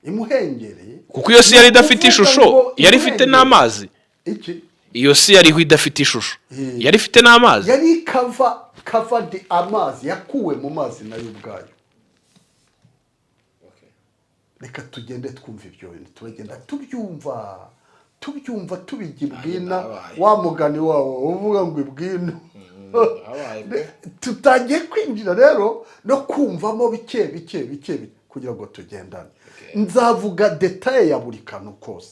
Imuhengeri. Kuko iyo si yari idafite Ni ukuvuga ishusho, ngo yari ifite imuhengeri- n'amazi. Iki? Iyo si yariho idafite ishusho, yari ifite n'amazi. Yari covered, amazi yakuwe mu mazi nayo ubwayo. Reka tugende twumva ibyo bintu, turagenda tubyumva, tubyumva, tubijya ibwina. Nabaye. Wa mugani wawo uvuga ngo ibwino. Habaye pe. Tutangiye kwinjira rero no kumvamo bike bike bike bike kugira ngo tugendane. Nzavuga détail ya buri kantu kose.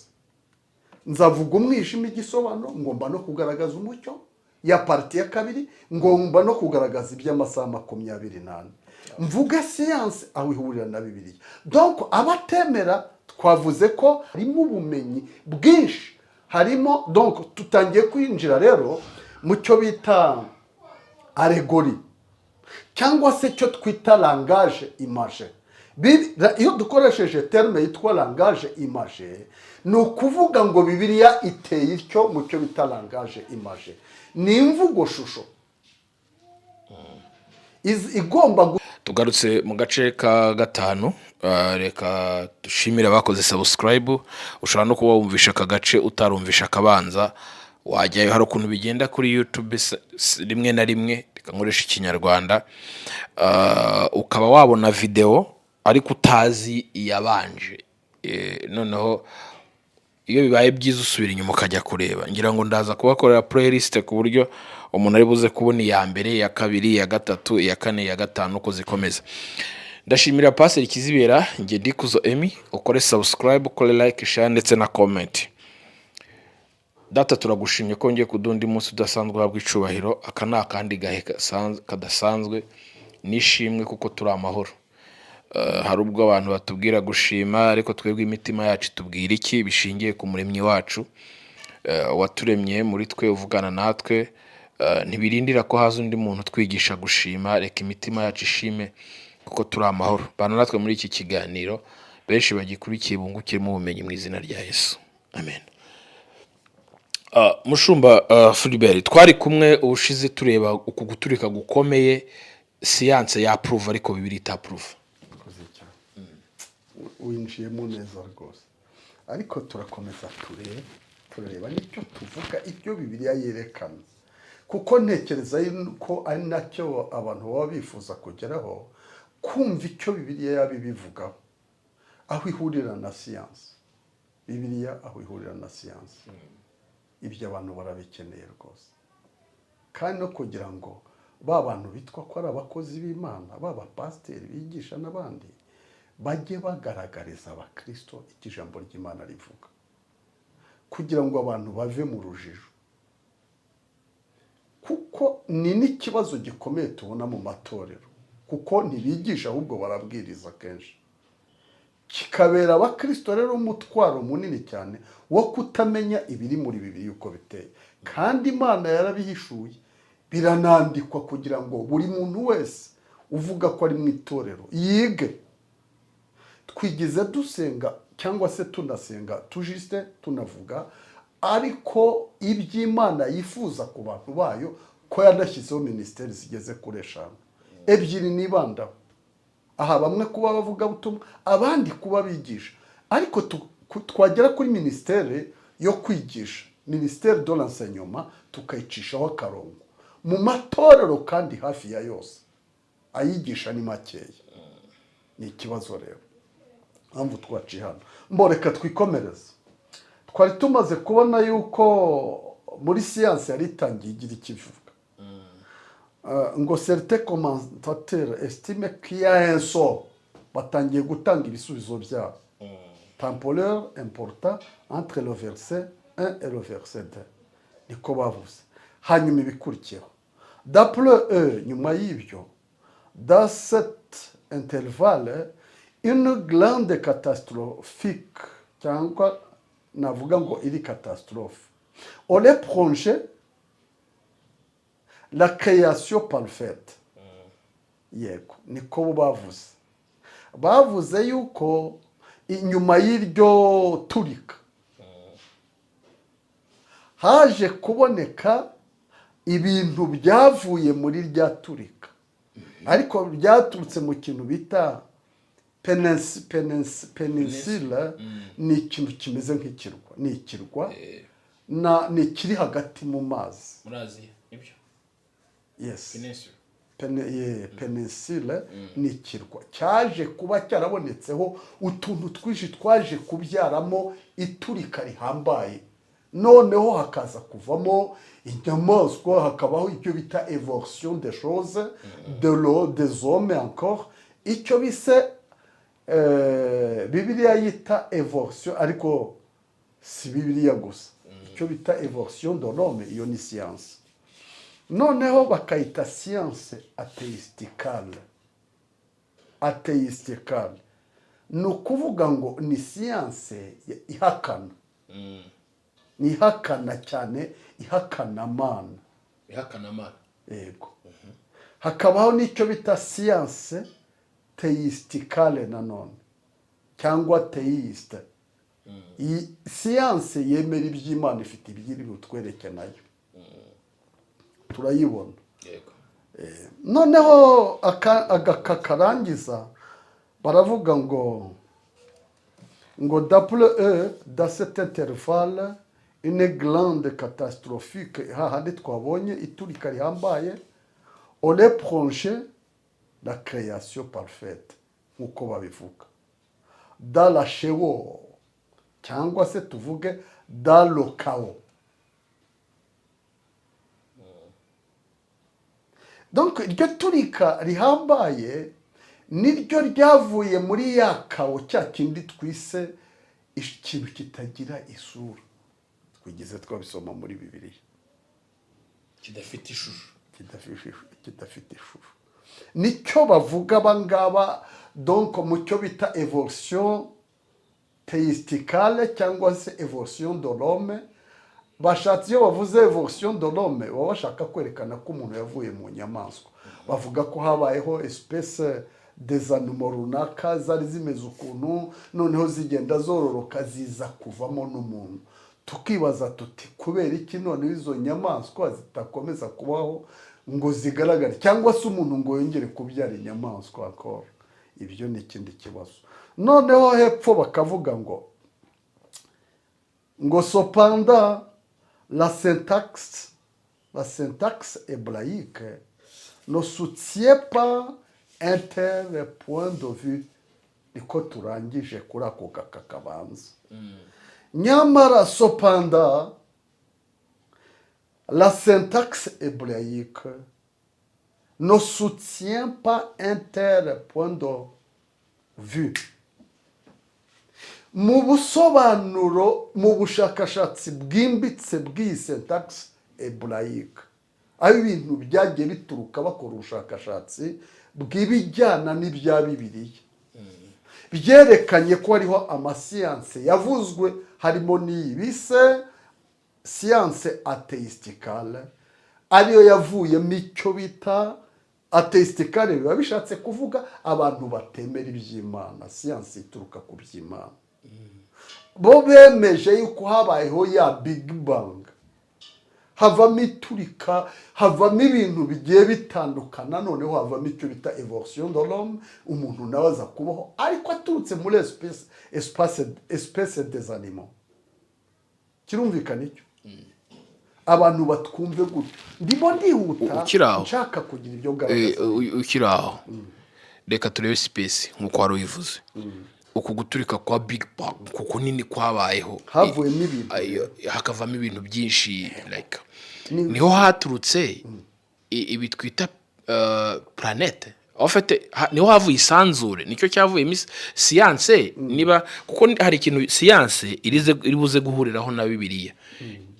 Nzavuga umwijima igisobanuro, ngomba no kugaragaza umucyo ya partie ya kabiri, ngomba no kugaragaza iby'amasaha 24, mvuge siyansi aho ihurira na Bibiliya. Donc abatemera, twavuze ko harimo ubumenyi bwinshi, harimo, donc tutangiye kwinjira rero mu cyo bita allégorie cyangwa se cyo twita langage imagé. Iyo dukoresheje terme yitwa langage imagé, ni ukuvuga ngo Bibiliya iteye ityo mu cyo bita langage imagé, ni imvugo shusho igomba Tugarutse mu gace ka gatanu. Reka dushimire abakoze subscribe. Ushobora no kuba wumvisha aka gace utarumvisha akabanza, wajyayo. Hari ukuntu bigenda kuri YouTube, rimwe na rimwe, reka nkoresha Ikinyarwanda, ukaba wabona video ariko utazi iyabanje. Noneho iyo bibaye byiza usubira inyuma ukajya kureba. Ngira ngo ndaza kubakorera playlist ku buryo umuntu ari buze kubona iya mbere, iya kabiri, iya gatatu, iya kane, iya gatanu, uko zikomeza. Ndashimira Pasiteri Kizibera. Njye Ndikuzo Emi. Ukore subscribe, ukore like, share ndetse na comment. Data, turagushimye ko ngiye kuduha undi munsi udasanzwe. Uhabwa icubahiro. Aka ni akandi gahe kadasanzwe n'ishimwe kuko turi amahoro. Hari ubwo abantu batubwira gushima, ariko twebwe imitima yacu itubwira iki bishingiye ku Muremyi wacu, waturemye muri twe, uvugana natwe. Ntibirindira ko haza undi muntu utwigisha gushima. Reka imitima yacu ishime kuko turi amahoro. Bana natwe muri iki kiganiro, benshi bagikurikiye bungukiremo ubumenyi, mu izina rya Yesu, amen. Mushumba Philbert, twari kumwe ubushize tureba uku guturika gukomeye siyanse yapuruva ariko Bibiliya itapuruva. Urakoze cyane, winjiyemo neza rwose. Ariko turakomeza turebe, turareba n'icyo tuvuga, ibyo Bibiliya yerekana, kuko ntekereza ko ari nacyo abantu baba bifuza kugeraho, kumva icyo Bibiliya yaba ibivugaho, aho ihurira na siyansi. Bibiliya aho ihurira na siyansi, ibyo abantu barabikeneye rwose. Kandi no kugira ngo ba bantu bitwa ko ari abakozi b'Imana, ba pasiteri bigisha n'abandi, bajye bagaragariza abakirisito icyo ijambo ry'Imana rivuga, kugira ngo abantu bave mu rujijo, kuko ni n'ikibazo gikomeye tubona mu matorero, kuko ntibigisha ahubwo barabwiriza kenshi, kikabera abakirisito rero umutwaro munini cyane wo kutamenya ibiri muri Bibiliya uko biteye. Kandi Imana yarabihishuye, biranandikwa, kugira ngo buri muntu wese uvuga ko ari mu itorero yige. Twigize dusenga cyangwa se tunasenga tujiste tunavuga, ariko iby'Imana yifuza ku bantu bayo, ko yanashyizeho minisiteri zigeze kuri eshanu, ebyiri nibandaho aha, bamwe kuba abavugabutumwa, abandi kuba bigisha. Ariko twagera kuri minisiteri yo kwigisha, ministère de l'enseignement, tukayicishaho akarongo mu matorero, kandi hafi ya yose ayigisha ni makeya. Ni ikibazo rero mpamvu twaciye hano. Mboreka twikomereze. Twari tumaze kubona yuko muri siyansi yari itangiye igira icyo ivuga. Ngo certains commentateurs estiment qu'il y a un saut, batangiye gutanga ibisubizo byabo, temporel important entre le verset 1 et le verset 2, niko bavuze. Hanyuma ibikurikiyeho, d'après eux, nyuma y'ibyo, dans cet intervalle, une grande catastrophique, cyangwa navuga ngo iri catastrophe, aurait plongé la création parfaite. Yego, niko bo bavuze yuko inyuma y'iryo turika haje kuboneka ibintu byavuye muri rya turika, ariko byaturutse mu kintu bita Péninsule ni ikintu kimeze nk'ikirwa, ni ikirwa na ni ikiri hagati mu mazi. Muri Aziya nibyo? Yes. Peninsula. Péninsule ni ikirwa cyaje kuba cyarabonetseho utuntu twinshi twaje kubyaramo iturika rihambaye, noneho hakaza kuvamo inyamaswa, hakabaho icyo bita évolution des choses, de l'eau, des hommes encore, icyo bise Bibiliya yita évolution, ariko si Bibiliya gusa, icyo bita évolution de l'homme, iyo ni science. Noneho bakayita science athéisticale. Athéisticale ni ukuvuga ngo ni science ihakana, ni ihakana cyane, ihakana Mana. Ihakana Mana. Yego. Hakabaho n'icyo bita science théisticale nanone cyangwa théiste. Iyi science yemera iby'Imana, ifite iby'iri butwereke, nayo turayibona. Yego. Noneho agaka karangiza baravuga ngo d'après eux, dans cet intervalle, une grande catastrophique, hahandi twabonye iturika rihambaye, aurait plongé la création parfaite, nk'uko babivuga, dans la chaos, cyangwa se tuvuge dans le chaos. Donc iryo turika rihambaye niryo ryavuye muri ya chaos, cya kindi twise ikintu kitagira isura, twigeze twabisoma muri Bibiliya. Kidafite ishusho. Kidafite ishusho, nicyo bavuga abangaba. Donc mu cyo bita évolution théisticale cyangwa se évolution de l'homme, bashatse, iyo bavuze évolution de l'homme baba bashaka kwerekana ko umuntu yavuye mu nyamaswa. Bavuga ko habayeho espèce des animaux runaka zari zimeze ukuntu, noneho zigenda zororoka, ziza kuvamo n'umuntu. Tukibaza tuti: kubera iki noneho izo nyamaswa zitakomeza kubaho ngo zigaragare, cyangwa se umuntu ngo yongere kubyara inyamaswa akora? Ibyo ni ikindi kibazo. Noneho hepfo bakavuga ngo cependant, la syntaxe hébraïque ne soutient pas un tel point de vue. Niko turangije kuri ako gaka kabanza. Nyamara, cependant, la syntaxe hébraïque ne soutient pas un tel point de vue. Mu busobanuro, mu bushakashatsi bwimbitse bw'iyi syntaxe hébraïque, aho ibintu byagiye bituruka, bakora ubushakashatsi bw'ibijyana n'ibya Bibiliya, byerekanye ko hariho amasiyanse yavuzwe, harimo n'iyi bise science athéisticale, ariyo yavuyemo icyo bita athéisticale. Biba bishatse kuvuga abantu batemera iby'Imana, siyanse ituruka ku by'Imana. Bo bemeje yuko habayeho ya Big Bang, havamo iturika, havamo ibintu bigiye bitandukana, noneho havamo icyo bita évolution de l'homme. Umuntu nawe aza kubaho, ariko aturutse muri espèce des animaux. Kirumvikana icyo? Abantu batwumve gutyo, ndimo ndihuta. Ukiri aho. Nshaka kugira ibyo ngaragaza. Ukiri aho, reka turebe space nk'uko wari ubivuze. Uku guturika kwa Big Bang, uku kunini kwabayeho, havuyemo ibintu. Hakavamo ibintu byinshi, like niho haturutse ibi twita planète. En fait, niho havuye isanzure, nicyo cyavuyemo siyanse. Niba kuko hari ikintu siyanse iri buze guhuriraho na Bibiliya,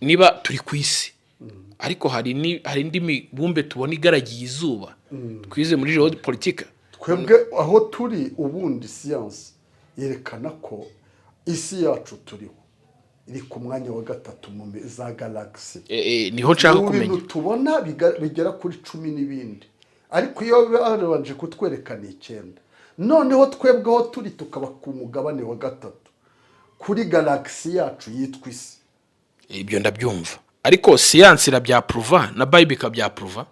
niba turi ku isi, ariko hari indi mibumbe tubona igaragiye izuba, twize muri géopolitique. Twebwe aho turi ubundi, siyansi yerekana ko isi yacu turiho iri ku mwanya wa gatatu mu za galaxy. Niho nshaka Mu kumenya. bintu tubona bigera kuri 10 n'ibindi, ariko iyo babanje kutwereka ni icyenda. Noneho twebwe aho turi tukaba ku mugabane wa gatatu kuri galaxy yacu yitwa isi. Ibyo ndabyumva, ariko siyansi irabyapuruva na Bible ikabyapuruva.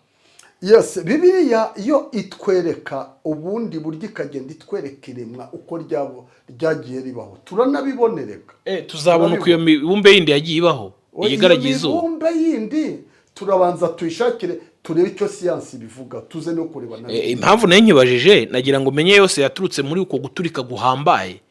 Yes, Bibiliya yo itwereka ubundi buryo, ikagenda itwereka iremwa uko ryabo ryagiye ribaho, turanabibonereka. Tuzabona uko iyo mibumbe yindi yagiye ibaho, iyigaragiye Iyo izuba. mibumbe yindi turabanza tuyishakire, turebe icyo siyansi ibivuga, tuze no kureba na Impamvu nayo nkibajije, nagira ngo menye yose yaturutse muri uko guturika guhambaye.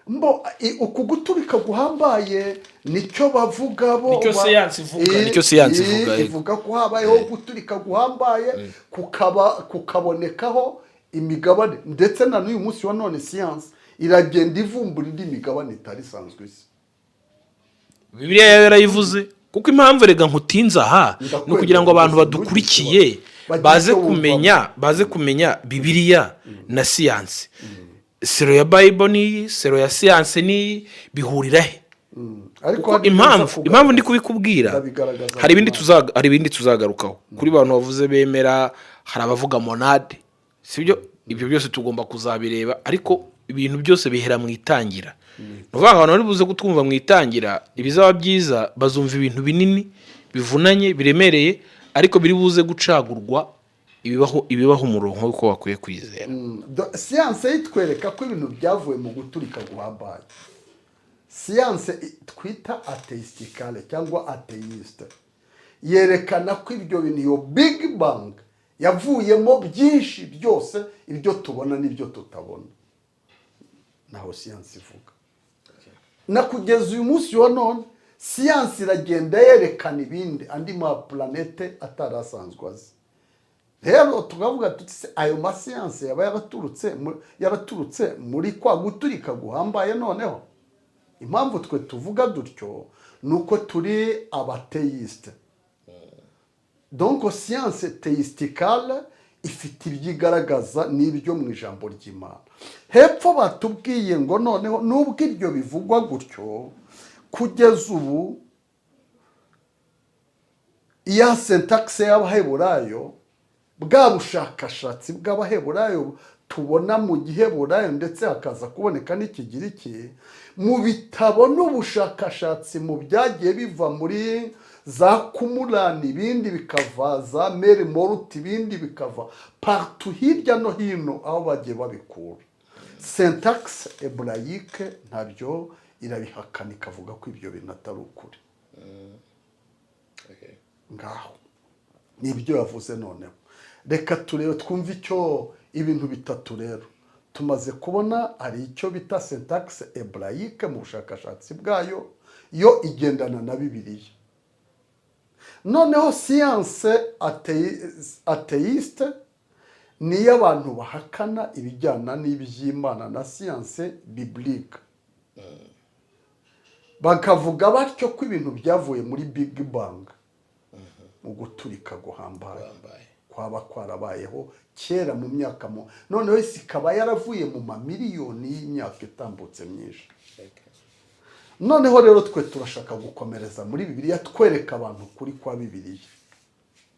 Mbo uku guturika guhambaye nicyo bavuga bo. Nicyo siyansi ivuga, nicyo siyansi ivuga, yego. Ivuga ko habayeho guturika guhambaye, kukaba kukabonekaho imigabane, ndetse na n'uyu munsi wa none siyansi iragenda ivumbura indi migabane itari isanzwe isi. Bibiliya yayo yarayivuze, kuko impamvu rega nkutinze aha ni ukugira ngo abantu badukurikiye Bagire baze icyo bumvamo. kumenya, baze kumenya Bibiliya na siyansi. Selon ya Bible n'iyi, selon ya siyansi n'iyi, bihurira he? Ariko Kuko hari ibyo nza impamvu kugaragaza. impamvu ndi kubikubwira, Ndabigaragaza hari ibindi mu hari ibindi tuzagarukaho kuri bantu bavuze bemera, hari abavuga monade, sibyo? Ibyo byose tugomba kuzabireba, ariko ibintu byose bihera mu itangira. Ni ukuvuga ngo abantu bari buze kutwumva mu itangira, ibizaba byiza bazumva ibintu binini bivunanye, biremereye, ariko biri buze gucagurwa ibibaho umurongo w'uko bakwiye kwizera. Siyanse itwereka ko ibintu byavuye mu guturika guhambaye. Siyanse twita athéisticale cyangwa athéiste yerekana ko ibyo bintu, iyo Big Bang yavuyemo byinshi byose, ibyo tubona n'ibyo tutabona. Naho siyanse ivuga, na kugeza uyu munsi wa none siyanse iragenda yerekana ibindi, andi ma planète atari asanzwe azi. Rero tukavuga tuti: "Se ayo masiyanse yaba yaraturutse muri kwa guturika guhambaye?" Noneho impamvu twe tuvuga dutyo ni uko turi abathéiste. Donc science théisticale ifite ibyo igaragaza n'ibyo mu ijambo ry'Imana. Hepfo batubwiye ngo noneho nubwo ibyo bivugwa gutyo, kugeza ubu iya syntaxe y'Abaheburayo, bwa bushakashatsi bw'Abaheburayo tubona mu Giheburayo, ndetse hakaza kuboneka n'Ikigiriki mu bitabo n'ubushakashatsi mu byagiye biva muri za Kumurani, ibindi bikava za Mer Morte, ibindi bikava partout hirya no hino aho bagiye babikura, syntaxe hébraïque ntabyo irabihakana, ikavuga ko ibyo bintu atari ukuri. Ngaho nibyo yavuze. Noneho reka turebe, twumve icyo ibintu bitatu rero tumaze kubona. Hari icyo bita syntaxe hébraïque mu bushakashatsi bwayo, yo igendana na Bibiliya. Noneho science athéiste niyo abantu bahakana ibijyana n'iby'Imana na science biblique, bakavuga batyo ko ibintu byavuye muri Big Bang, mu guturika guhambaye kwaba kwarabayeho kera mu myaka mu noneho isi ikaba yaravuye mu mamiliyoni y'imyaka itambutse myinshi. Noneho rero twe turashaka gukomereza muri Bibiliya, twereka abantu kuri kwa Bibiliya,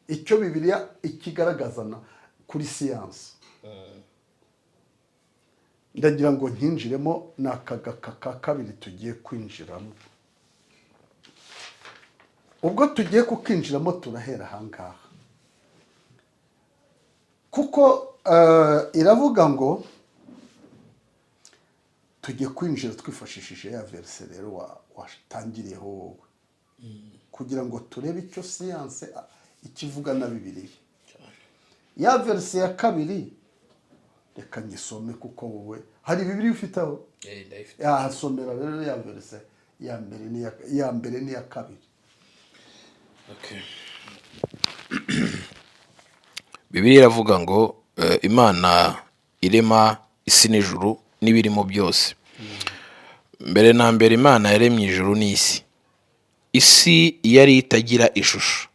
icyo Bibiliya ikigaragaza na kuri siyansi. Ndagira ngo nkinjiremo, ni akagaka ka kabiri tugiye kwinjiramo. Ubwo tugiye kukinjiramo, turahera ahangaha kuko iravuga ngo tugiye kwinjira twifashishije ya verset rero watangiriyeho wowe, kugira ngo turebe icyo siyanse ikivuga na Bibiliya. Ya verset ya kabiri reka nyisome, kuko wowe hari Bibiliya ufite aho yahasomera. Rero ya verset ya mbere ya mbere n'iya kabiri. Bibiliya iravuga ngo Imana irema isi n'ijuru n'ibirimo byose. Mbere na mbere Imana yaremye ijuru n'isi. Isi yari itagira ishusho,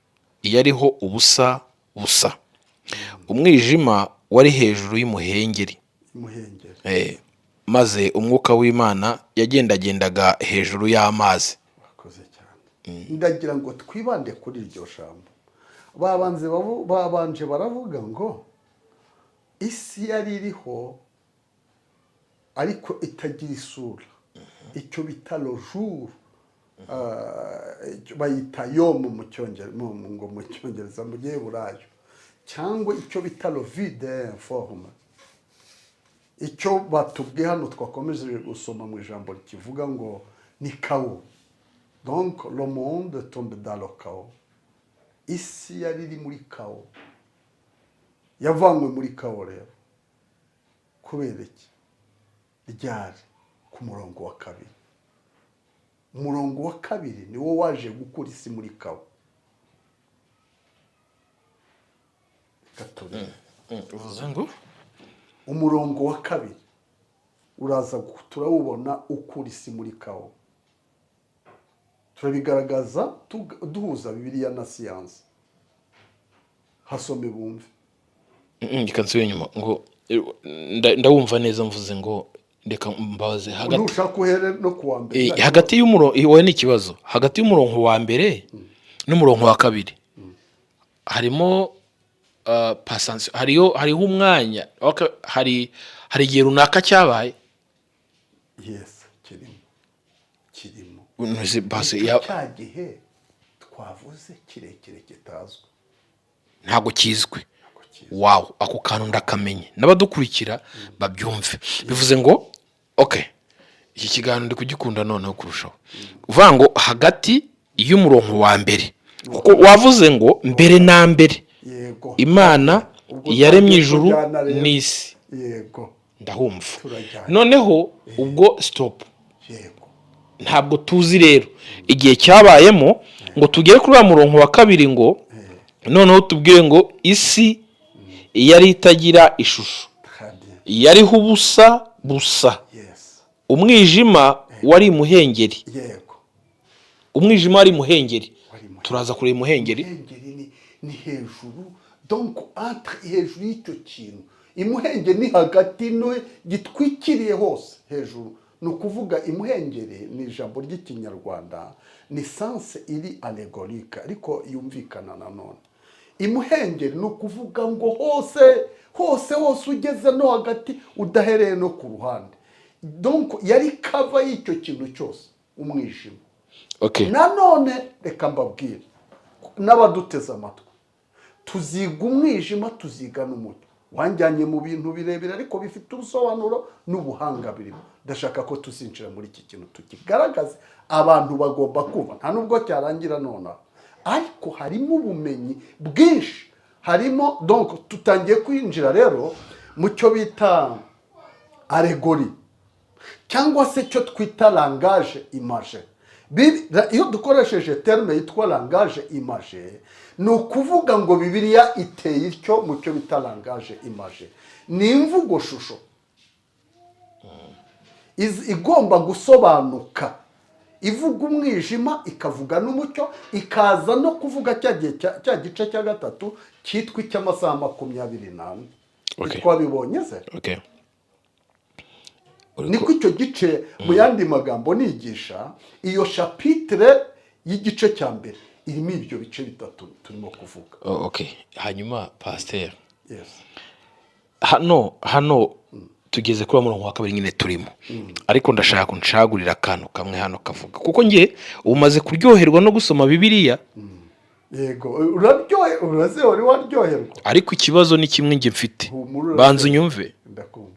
yariho ubusa busa, umwijima wari hejuru y'umuhengeri. Imuhengeri. Maze umwuka w'Imana yagendagendaga hejuru y'amazi. Urakoze cyane. Ndagira ngo twibande kuri iryo jambo. Babanje baravuga ngo isi yari iriho ariko itagira isura, icyo bita le jour, bayita yomu mu Cyongereza, ngo mu Cyongereza, mu Giheburayo. Cyangwa icyo bita le vide informe, icyo batubwiye hano twakomeje gusoma mu ijambo kivuga ngo ni chaos. Donc le monde tombe dans le chaos. Isi yari iri muri chaos, yavanywe muri chaos rero kubera iki? Ryari ku murongo wa kabiri. Umurongo wa kabiri niwo waje gukura isi muri chaos. Reka turebe. Uvuze ngo? Umurongo wa kabiri uraza turawubona ukura isi muri chaos. Turabigaragaza duhuza Bibiliya na siyansi. Hasome bumve. Reka nsubire inyuma ngo ndawumva neza. Mvuze ngo reka mbabaze hagati Ntushaka uhere no ku wa mbere. Hagati y'umurongo, wowe ni ikibazo, hagati y'umurongo wa mbere n'umurongo wa kabiri harimo pasansi, hariho umwanya, hari igihe runaka cyabaye. Yes, kirimo, kirimo. Ntuzi basi Icyo cya gihe twavuze kirekire kitazwi. Ntabwo kizwi. Ntabwo kizwi. Wow, ako kantu ndakamenye, n'abadukurikira babyumve. Bivuze ngo okay, iki kiganiro ndi kugikunda noneho kurushaho. Uvuga ngo hagati y'umurongo wa mbere, kuko wavuze ngo mbere na mbere Yego. Imana Ubwo yaremye tugiye ijuru kujyana rero. n'isi. Yego. Ndahumva. Turajyana. Noneho ubwo stop. Yego. Ntabwo tuzi rero igihe cyabayemo ngo tugere kuri wa murongo wa kabiri, ngo noneho tubwire ngo isi yari itagira ishusho, Très bien. yariho ubusa busa, umwijima wari imuhengeri. Umwijima wari imuhengeri. Wari imuhengeri. Turaza kureba imuhengeri. Imuhengeri ni hejuru, donc entre, hejuru y'icyo kintu. Imuhengeri ni hagati, no gitwikiriye hose hejuru. Ni ukuvuga imuhengeri ni ijambo ry'Ikinyarwanda, ni sens iri allégorique ariko yumvikana nanone. Imuhengeri ni ukuvuga ngo hose hose hose, ugeze no hagati, udahereye no ku ruhande. Donc yari cover y'icyo kintu cyose, umwijima. Nanone reka mbabwire n'abaduteze amatwi, tuziga umwijima, tuziga n'umucyo. Wanjyanye mu bintu birebire ariko bifite ubusobanuro n'ubuhanga birimo. Ndashaka ko tuzinjira muri iki kintu tukigaragaze, abantu bagomba kumva. Nta nubwo cyarangira nonaha, ariko harimo ubumenyi bwinshi harimo. Donc tutangiye kwinjira rero mu cyo bita allégorie cyangwa se cyo twita langage imagé. Iyo dukoresheje terme yitwa langage imagé, ni ukuvuga ngo Bibiliya iteye ityo mu cyo bita langage imagé. Ni imvugo shusho igomba gusobanuka, ivuga umwijima, ikavuga n'umucyo, ikaza no kuvuga cya gihe cya gice cya gatatu cyitwa icy'amasaha 24. Twabibonye se? Okay. Niko icyo gice, mu yandi magambo nigisha, iyo chapitre y'igice cya mbere irimo ibyo bice bitatu turimo kuvuga. Oh, okay. Hanyuma pasiteri, Yes. hano tugeze kuri wa murongo wa kabiri nyine turimo, ariko ndashaka kunshagurira akantu kamwe hano kavuga, kuko njye ubu maze kuryoherwa no gusoma Bibiliya. Yego, uraryohe, uraze wari waryoherwa. Ariko ikibazo ni kimwe njye mfite. Humura. Banza unyumve. Ndakumva.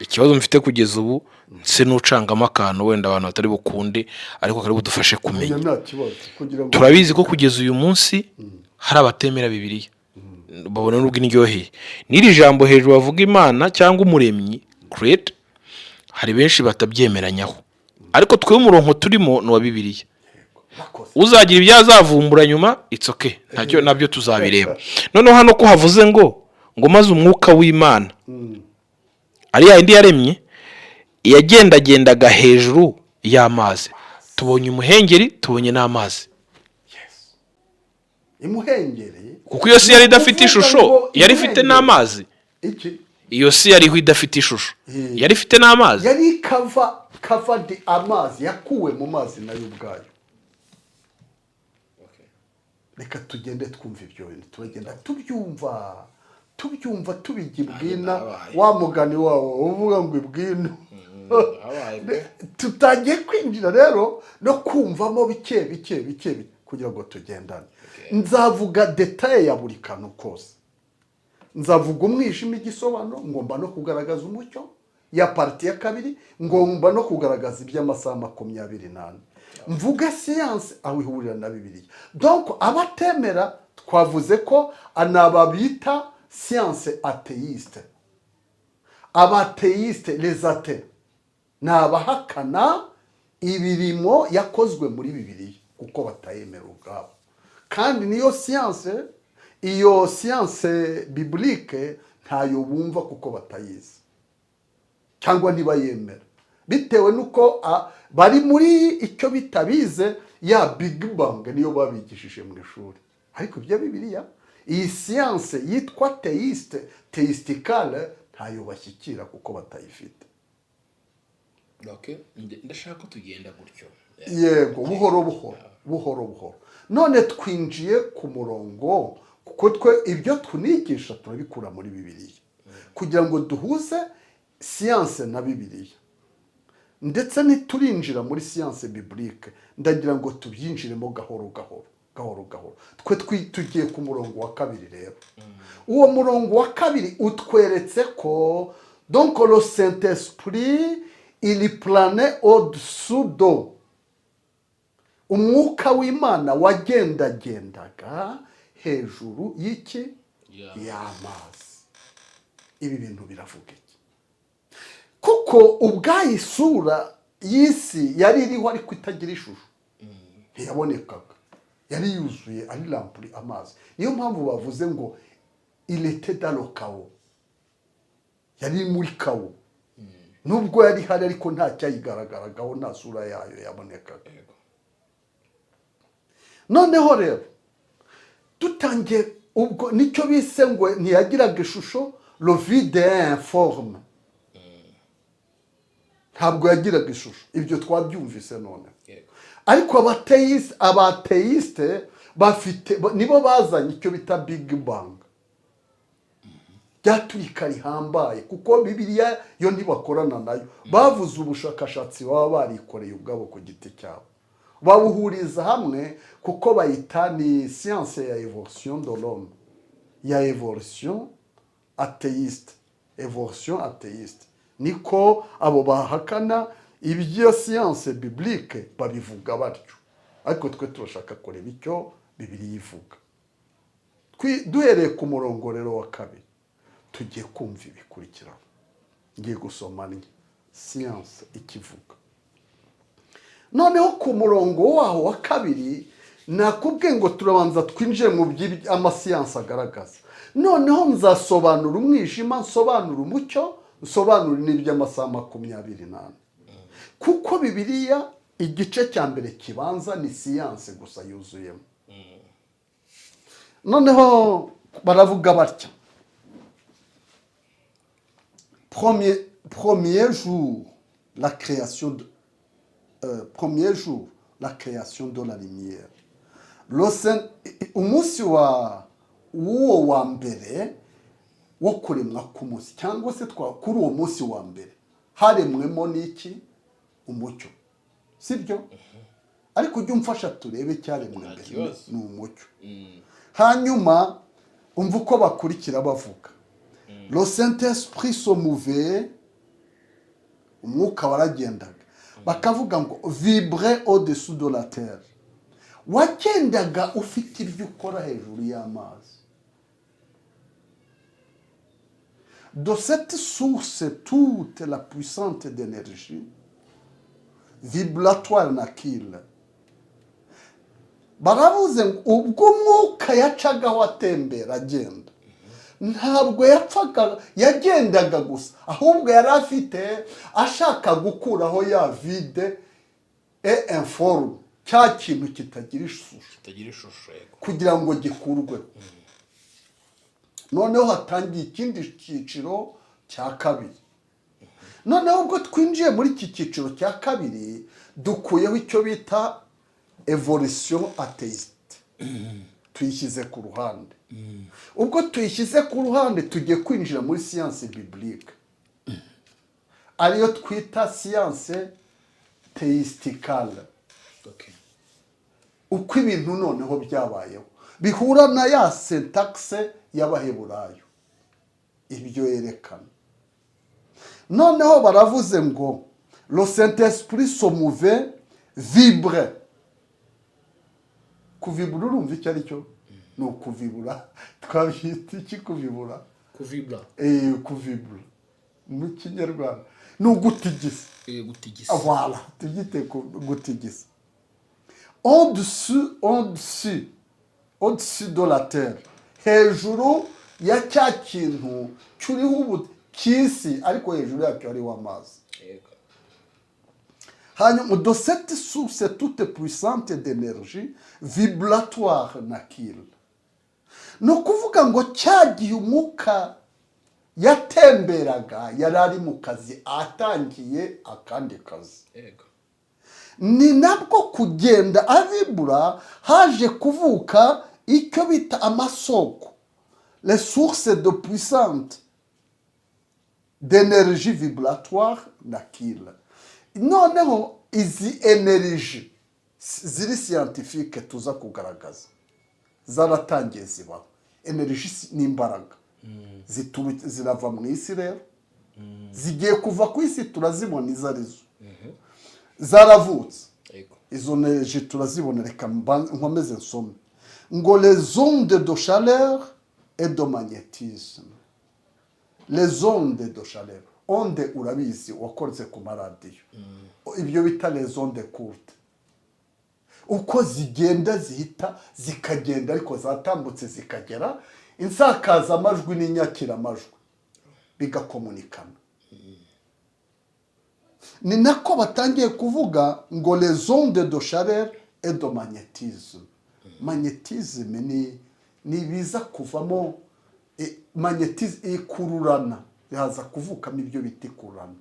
Ikibazo mfite kugeza ubu, nse n'ucangamo akantu wenda abantu batari bukunde, ariko kari budufashe kumenya. Oya, nta kibazo kugira ngo Turabizi ko kugeza uyu munsi hari abatemera Bibiliya, babona n'ubwo indyoheye n'iri jambo hejuru bavuga Imana cyangwa Umuremyi, creator, hari benshi batabyemeranyaho. Ariko twe umurongo turimo ni uwa Bibiliya. Bakoze. Uzagira ibyo azavumbura nyuma, it's okay, ntacyo, nabyo tuzabireba. Noneho hano ko havuze ngo maze umwuka w'Imana ari ya yindi yaremye yagendagendaga hejuru y'amazi, tubonye umuhengeri, tubonye n'amazi. Yes, imuhengeri. Kuko iyo si yari idafite Ni ukuvuga ishusho, ngo yari ifite imuhengeri- n'amazi. Iki? Iyo si yariho idafite ishusho, yari ifite n'amazi. Yari cover, covered, amazi yakuwe mu mazi nayo ubwayo. Reka tugende twumva ibyo bintu, turagenda tubyumva, tubyumva, tubijya ibwina. Nabaye. Wa mugani wawo uvuga ngo ibwino. Nabaye pe. Tutangiye kwinjira rero no kumvamo bike bike bike bike kugira ngo tugendane. Nzavuga détail ya buri kantu kose. Nzavuga umwijima igisobanuro, ngomba no kugaragaza umucyo ya partie ya kabiri, ngomba no kugaragaza iby'amasaha 24, mvuge siyanse aho ihurira na Bibiliya. Donc abatemera twavuze ko anaba bita science athéiste. Aba athéistes, les athées, ni abahakana ibirimo yakozwe muri Bibiliya kuko batayemera ubwabo. Kandi niyo siyanse, iyo science biblique ntayo bumva kuko batayizi cyangwa ntibayemera, bitewe n'uko bari muri icyo bitabize ya Big Bang, niyo babigishije mu ishuri. Ariko ibyo Bibiliya, iyi siyanse yitwa théiste, théisticale, ntayo bashyikira kuko batayifite. Okay. Ndashaka ko tugenda gutyo. Yego, buhoro buhoro, buhoro buhoro. None twinjiye ku murongo, kuko twe ibyo tunigisha turabikura muri Bibiliya kugira ngo duhuze siyanse na Bibiliya. Ndetse ntiturinjira muri science biblique, ndagira ngo tubyinjiremo gahoro gahoro, gahoro gahoro. Twe tugiye ku murongo wa kabiri rero. Uwo murongo wa kabiri utweretse ko donc le Saint Esprit, il planait au-dessous d'eau. Umwuka w'Imana wagendagendaga hejuru y'iki? Y'amazi. Ibi bintu biravuga iki? Kuko ubwayo isura y'isi yari iriho ariko itagira ishusho, ntiyabonekaga, yari yuzuye, ari remplie amazi. Niyo mpamvu bavuze ngo il était dans le chaos, yari muri chaos. Nubwo yari ihari ariko nta cyayigaragaragaho, nta sura yayo yabonekaga. Noneho rero dutangiye ubwo nicyo bise ngo ntiyagiraga ishusho, le vide informe, ntabwo yagiraga ishusho. Ibyo twabyumvise none. Ariko aba athéistes bafite, nibo bazanye icyo bita Big Bang, ryaturika rihambaye, kuko Bibiliya yo ntibakorana nayo. Bavuze ubushakashatsi baba barikoreye ubwabo ku giti cyabo, babuhuriza hamwe kuko bayita ni science ya évolution de l'homme, ya évolution athéiste. Évolution athéiste, niko abo bahakana ibyo science biblique babivuga batyo. Ariko twe turashaka kureba icyo Bibiliya ivuga. Duhereye ku murongo rero wa kabiri, tugiye kumva ibikurikiraho. Ngiye gusoma ni siyanse ikivuga. Noneho ku murongo waho wa kabiri, nakubwiye ngo turabanza twinjire mu by'amasiyansi agaragaza. Noneho nzasobanura umwijima, nsobanura umucyo, nsobanura n'iby'amasaha 24, kuko Bibiliya igice cya mbere kibanza ni siyanse gusa yuzuyemo. Noneho baravuga batya: Premier jour, la création de, premier jour, la création de la lumière. Le Saint, umunsi wa w'uwo wa mbere wo kuremwa k'umunsi, cyangwa se twa kuri uwo munsi wa mbere haremwemo n'iki? Umucyo, sibyo? Ariko ujye umfasha turebe icyaremwe Nta mbere. kibazo. Ni umucyo. Hanyuma umva uko bakurikira bavuga: le Saint Esprit se mouvait, umwuka waragendaga, bakavuga ngo vibrait au dessous de la terre, wagendaga ufite ibyo ukora hejuru y'amazi. De cette source, toute la puissante d'énergie vibratoire naquit. Baravuze ngo ubwo umwuka yacagaho atembera agenda, ntabwo yapfaga, yagendaga gusa, ahubwo yari afite ashaka gukuraho ya vide et informe, cya kintu kitagira ishusho. Kitagira ishusho, yego. Kugira ngo gikurweho. Noneho hatangiye ikindi cyiciro cya kabiri. Noneho ubwo twinjiye muri iki cyiciro cya kabiri, dukuyeho icyo bita évolution athéiste, tuyishyize ku ruhande. Ubwo tuyishyize ku ruhande, tugiye kwinjira muri science biblique, ariyo twita science théisticale. Uko ibintu noneho byabayeho bihura na ya syntaxe y'Abaheburayo. Ibyo yerekana noneho, baravuze ngo le Saint Esprit se mouvait, vibre. Kuvibura, urumva icyo ari cyo? Ni ukuvibura. Twabyita iki, kuvibura? Kuvibura. Kuvibura mu Kinyarwanda ni ugutigisa. Gutigisa. Voilà, tubyite gutigisa. Au-dessus, au-dessus, au-dessus de la terre, hejuru ya cya kintu cyuriho ubu cy'isi, ariko hejuru yacyo hariho amazi. Hanyuma, de cette source toute puissante d'énergie vibratoire naquirent. Ni ukuvuga ngo cya gihe umwuka yatemberaga, yari ari mu kazi, atangiye akandi kazi. Ni nabwo kugenda avibura, haje kuvuka icyo bita amasoko, les sources de puissante d'énergie vibratoire naquirent. Noneho izi énergie ziri scientifique tuza kugaragaza zaratangiye zibaho. Énergie ni imbaraga zirava mu isi. Rero zigiye kuva ku isi, turazibona izo arizo, zaravutse. Izo énergie turazibona. Reka nkomeze nsome ngo les ondes de chaleur et de magnétisme. Les ondes de chaleur, onde urabizi, wakoze ku maradiyo, ibyo bita les ondes courtes, uko zigenda zihita zikagenda, ariko zatambutse zikagera insakazamajwi n'inyakiramajwi bigakomunikana. Ni nako batangiye kuvuga ngo les ondes de chaleur et de magnétisme. Magnétisme ni ibiza kuvamo magnétisme ikururana, haza kuvukamo ibyo bita ikururana.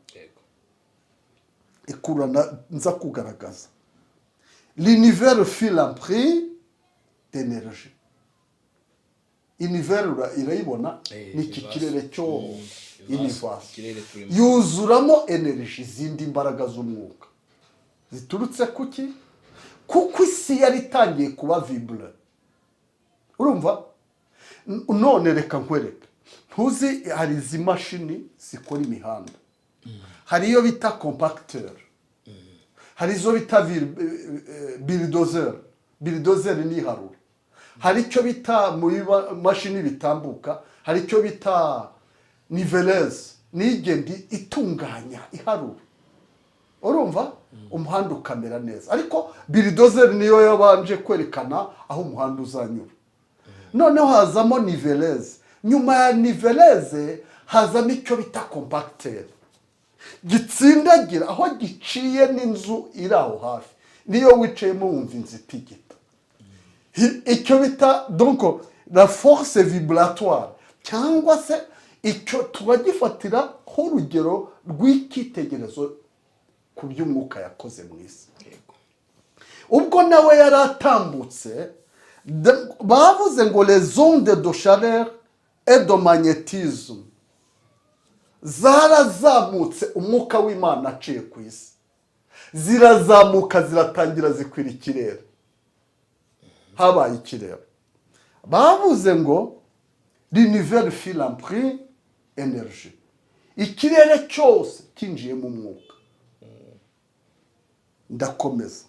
Ikururana nza kugaragaza. L'univers fut rempli d'énergie. Univers irayibona? Ni iki? Universe. Kirere cyo. Universe, universe. Ikirere turimo. Yuzuramo énergie, izindi mbaraga z'umwuka ziturutse kuki? Kuko isi yari itangiye kuba vibre. Urumva? None reka nkwereke. Ntuzi hari izi mashini zikora imihanda? Hari iyo bita compacteur, hari izo bita bulldozer. Bulldozer ni iharura. Hari icyo bita muri mashini bitambuka, hari icyo bita niveleuse, nigenda itunganya, iharura. Urumva, umuhanda ukamera neza. Ariko bulldozer niyo yabanje kwerekana aho umuhanda uzanyura. Noneho hazamo niveleuse. Nyuma ya niveleuse hazamo icyo bita compacteur, gitsindagira aho giciye n'inzu iri aho hafi, niyo wicayemo wumva inzu itigita. Icyo bita donc la force vibratoire, cyangwa se icyo turagifatira nk'urugero rw'icyitegererezo ku by'umwuka yakoze mu isi. Ubwo nawe yari atambutse, bavuze ngo les ondes de chaleur et de magnétisme zarazamutse, umwuka w'Imana aciye ku isi, zirazamuka, ziratangira zikwira ikirere. Habaye ikirere. Bavuze ngo l'univers fut rempli énergie, ikirere cyose cyinjiyemo umwuka. Ndakomeza.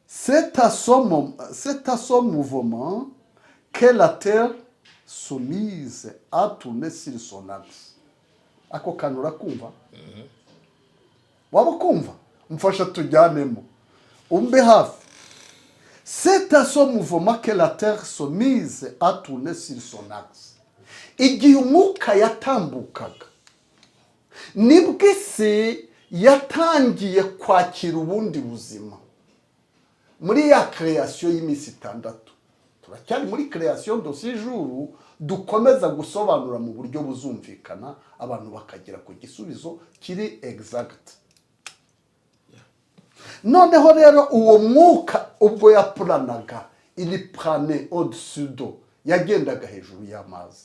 C'est à ce mouvement que la terre se mise à tourner sur son axe. Ako kantu urakumva? Waba ukumva? Mfasha tujyanemo, umbe hafi. C'est à ce mouvement que la terre se mise à tourner sur son axe. Igihe umwuka yatambukaga, nibwo isi yatangiye kwakira ubundi buzima muri ya création y'iminsi 6. Turacyari muri création de 6 jours, dukomeza gusobanura mu buryo buzumvikana, abantu bakagera ku gisubizo kiri exact. Noneho rero uwo mwuka ubwo yapuranaga, il planait au-dessus d'eau, yagendaga hejuru y'amazi.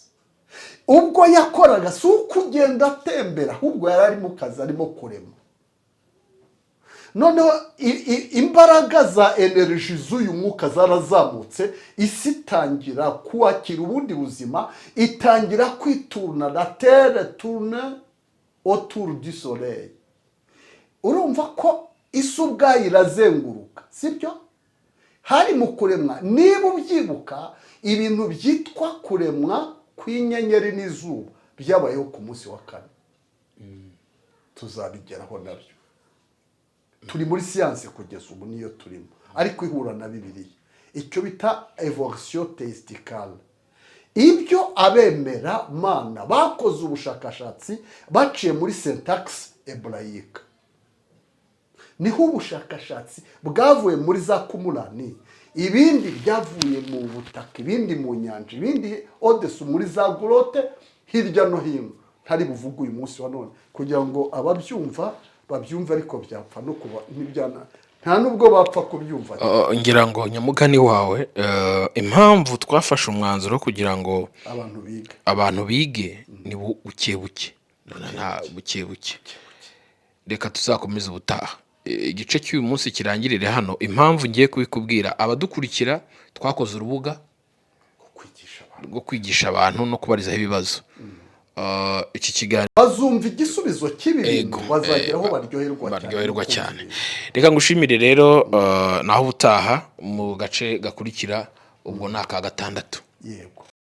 Ubwo yakoraga, si uko ugenda atembera, ahubwo yari ari mu kazi, arimo kurema. Noneho imbaraga za energy z'uyu mwuka zarazamutse, isi itangira kwakira ubundi buzima, itangira kwitourna. La terre tourne autour du soleil. Urumva ko isi ubwayo irazenguruka, sibyo? Hari mu kuremwa, niba ubyibuka, ibintu byitwa kuremwa kw'inyenyeri n'izuba byabayeho ku munsi wa kane. Tuzabigeraho nabyo. Turi muri siyanse kugeza ubu, niyo turimo, ariko ihura na Bibiliya, icyo bita évolution théisticale. Ibyo abemera Mana bakoze ubushakashatsi baciye muri syntaxe hébraïque, niho ubushakashatsi bwavuye muri za Qumran, ibindi byavuye mu butaka, ibindi mu nyanja, ibindi au-dessous muri za grotte hirya no hino, ntari buvuge uyu munsi wa none kugira ngo ababyumva babyumve, ariko byapfa no kuba ntibyana, nta nubwo bapfa kubyumva. Ngira ngo nyamugani wawe, impamvu twafashe umwanzuro wo kugira ngo abantu biga, abantu bige ni buke buke, nta buke buke. Reka tuzakomeze ubutaha. Igice cy'uyu munsi kirangirire hano. Impamvu ngiye kubikubwira, abadukurikira, twakoze urubuga kwigisha abantu, rwo kwigisha abantu no kubarizaho ibibazo. Iki kiganiro bazumva igisubizo cy'ibi bintu, Ego, bazagera aho baryoherwa cyane baryoherwa no kumva cyane. ibintu. Reka ngushimire rero, naho ubutaha mu gace gakurikira, ubwo ni aka gatandatu. Yego.